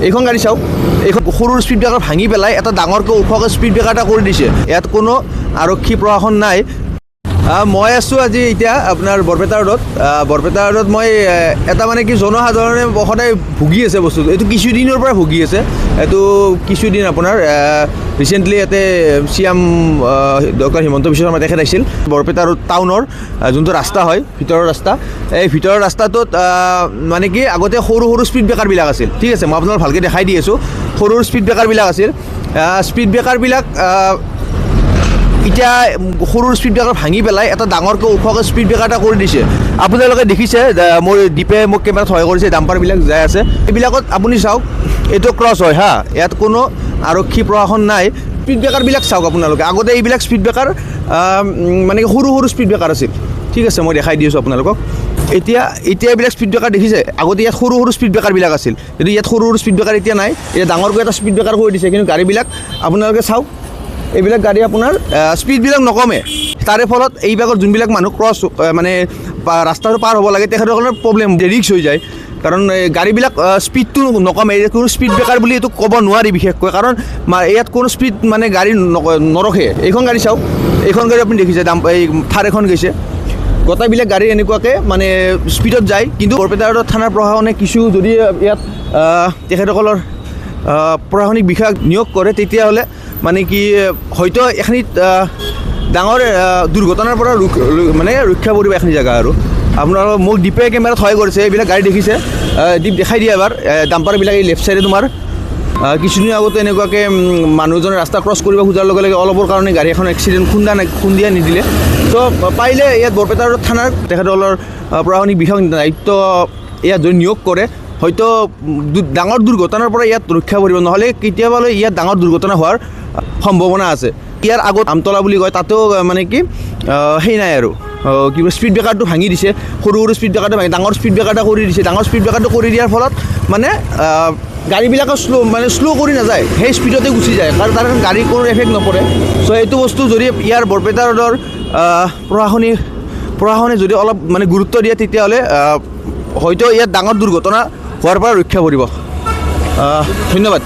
এইখন গাড়ী চাওক, এইখন সৰু স্পীড ব্ৰেকাৰ ভাঙি পেলাই এটা ডাঙৰকৈ ওখকৈ স্পীড ব্ৰেকাৰ এটা কৰি দিছে। ইয়াত কোনো আৰক্ষী প্ৰশাসন নাই। মই আছোঁ আজি এতিয়া আপোনাৰ বৰপেটা ৰোডত। বৰপেটা ৰোডত মই এটা মানে কি জনসাধাৰণে সদায় ভুগি আছে বস্তুটো, এইটো কিছুদিনৰ পৰা ভুগি আছে। এইটো কিছুদিন আপোনাৰ ৰিচেণ্টলি ইয়াতে C M doctor Himanta Biswa Sarma তেখেত আহিছিল। বৰপেটা ৰোড টাউনৰ যোনটো ৰাস্তা হয়, ভিতৰৰ ৰাস্তা, এই ভিতৰৰ ৰাস্তাটোত মানে কি আগতে সৰু সৰু স্পীড ব্ৰেকাৰবিলাক আছিল। ঠিক আছে, মই আপোনালোক ভালকৈ দেখাই দি আছোঁ। সৰু সৰু স্পীড ব্ৰেকাৰবিলাক আছিল। স্পীড ব্ৰেকাৰবিলাক এতিয়া সৰু স্পীড ব্ৰেকাৰ ভাঙি পেলাই এটা ডাঙৰকৈ ওখকৈ স্পীড ব্ৰেকাৰ এটা কৰি দিছে। আপোনালোকে দেখিছে, মোৰ দীপে মোক কেমেৰাত সহায় কৰিছে, ডাম্পাৰবিলাক যাই আছে। এইবিলাকত আপুনি চাওক, এইটো ক্ৰছ হয় হা, ইয়াত কোনো আৰক্ষী প্ৰশাসন নাই। স্পীড ব্ৰেকাৰবিলাক চাওক আপোনালোকে, আগতে এইবিলাক স্পীড ব্ৰেকাৰ মানে কি সৰু সৰু স্পীড ব্ৰেকাৰ আছিল। ঠিক আছে, মই দেখাই দি আছোঁ আপোনালোকক। এতিয়া এইবিলাক স্পীড ব্ৰেকাৰ দেখিছে, আগতে ইয়াত সৰু সৰু স্পীড ব্ৰেকাৰবিলাক আছিল, কিন্তু ইয়াত সৰু সৰু স্পীড ব্ৰেকাৰ এতিয়া নাই। এতিয়া ডাঙৰকৈ এটা স্পীড ব্ৰেকাৰ কৰি দিছে। কিন্তু গাড়ীবিলাক আপোনালোকে চাওক, এইবিলাক গাড়ী আপোনাৰ স্পীডবিলাক নকমে। তাৰে ফলত এইভাগত যোনবিলাক মানুহ ক্ৰছ মানে ৰাস্তাটো পাৰ হ'ব লাগে, তেখেতসকলৰ প্ৰব্লেম, ৰিস্ক হৈ যায়। কাৰণ এই গাড়ীবিলাক স্পীডটো নকমে। এই কোনো স্পীড ব্ৰেকাৰ বুলি এইটো ক'ব নোৱাৰি বিশেষকৈ, কাৰণ ইয়াত কোনো স্পীড মানে গাড়ী নৰখে। এইখন গাড়ী চাওক, এইখন গাড়ী আপুনি দেখিছে, দাম এই থাৰ এখন গৈছে। গোটেইবিলাক গাড়ী এনেকুৱাকৈ মানে স্পীডত যায়। কিন্তু বৰপেটা ৰোডত থানাৰ প্ৰশাসনে কিছু যদি ইয়াত তেখেতসকলৰ প্ৰশাসনিক বিষয়াক নিয়োগ কৰে, তেতিয়াহ'লে মানে কি হয়তো এখিনিত ডাঙৰ দুৰ্ঘটনাৰ পৰা মানে ৰক্ষা পৰিব এখিনি জেগা। আৰু আপোনালোক মোক দীপে কেমেৰাত সহায় কৰিছে। এইবিলাক গাড়ী দেখিছে, দীপ দেখাই দিয়ে এবাৰ। ডাম্পাৰবিলাক এই লেফ্ট ছাইডে তোমাৰ। কিছুদিন আগতে এনেকুৱাকৈ মানুহজনে ৰাস্তা ক্ৰছ কৰিব খোজাৰ লগে লগে অলপৰ কাৰণে গাড়ী এখন এক্সিডেণ্ট খুন্দিয়া নিদিলে। চ' পাৰিলে ইয়াত বৰপেটা ৰোড থানাৰ তেখেতসকলৰ প্ৰশাসনিক বিষয়াক দায়িত্ব ইয়াত যদি নিয়োগ কৰে, হয়তো ডাঙৰ দুৰ্ঘটনাৰ পৰা ইয়াত ৰক্ষা পৰিব। নহ'লে কেতিয়াবালৈ ইয়াত ডাঙৰ দুৰ্ঘটনা হোৱাৰ সম্ভাৱনা আছে। ইয়াৰ আগত আমতলা বুলি কয়, তাতেও মানে কি সেই নাই আৰু কি বুলি স্পীড ব্ৰেকাৰটো ভাঙি দিছে। সৰু সৰু স্পীড ব্ৰেকাৰটো ভাঙি ডাঙৰ স্পীড ব্ৰেকাৰ এটা কৰি দিছে। ডাঙৰ স্পীড ব্ৰেকাৰটো কৰি দিয়াৰ ফলত মানে গাড়ীবিলাকৰ শ্ল' মানে শ্ল' কৰি নাযায়, সেই স্পীডতে গুচি যায়, কাৰণ তাৰ গাড়ীৰ কোনো এফেক্ট নপৰে। চ' এইটো বস্তু যদি ইয়াৰ বৰপেটা ৰোডৰ প্ৰশাসনে যদি অলপ মানে গুৰুত্ব দিয়ে, তেতিয়াহ'লে হয়তো ইয়াত ডাঙৰ দুৰ্ঘটনা হোৱাৰ পৰা ৰক্ষা পৰিব। ধন্যবাদ।